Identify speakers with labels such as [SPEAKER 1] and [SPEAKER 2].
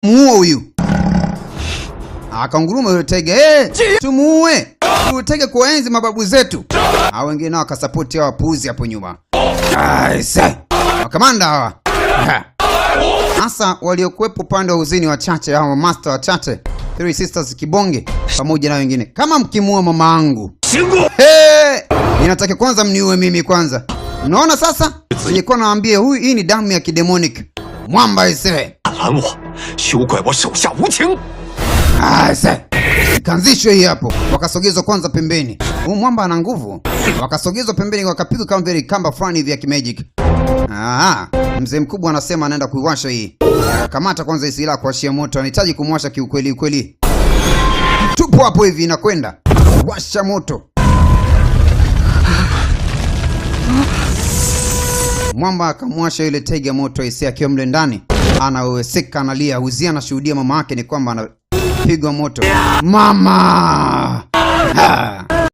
[SPEAKER 1] Muue huyu. Akanguruma yule taiga, hey, tumuue. Tutege kuenzi mababu zetu. Hao wengine nao wakasapoti hao wapuuzi hapo nyuma. Aise. Makamanda hawa. Hasa waliokuwepo upande wa uzini wachache, hao master wachache, Three Sisters Kibonge pamoja na wengine. Kama mkimuua mama angu, hey, ninataka kwanza mniue mimi kwanza. Unaona sasa? Nilikuwa nawaambia huyu, hii ni damu ya kidemonic. Mwamba ise. Aise. Kanzishwe hii hapo. Wakasogezwa kwanza pembeni. Huyu mwamba ana nguvu. Wakasogezwa pembeni wakapigwa kama vile kamba fulani hivi ya kimagic. Ah, mzee mkubwa anasema anaenda kuiwasha hii. Kamata kwanza hii silaha kuwashia moto. Anahitaji kumwasha kiukweli kweli. Tupo hapo hivi inakwenda. Washa moto. Mwamba akamwasha yule taiga moto aisee, akiwa mle ndani anaweweseka, analia, Uzia anashuhudia mama yake ni kwamba anapigwa moto. Mama! Ha!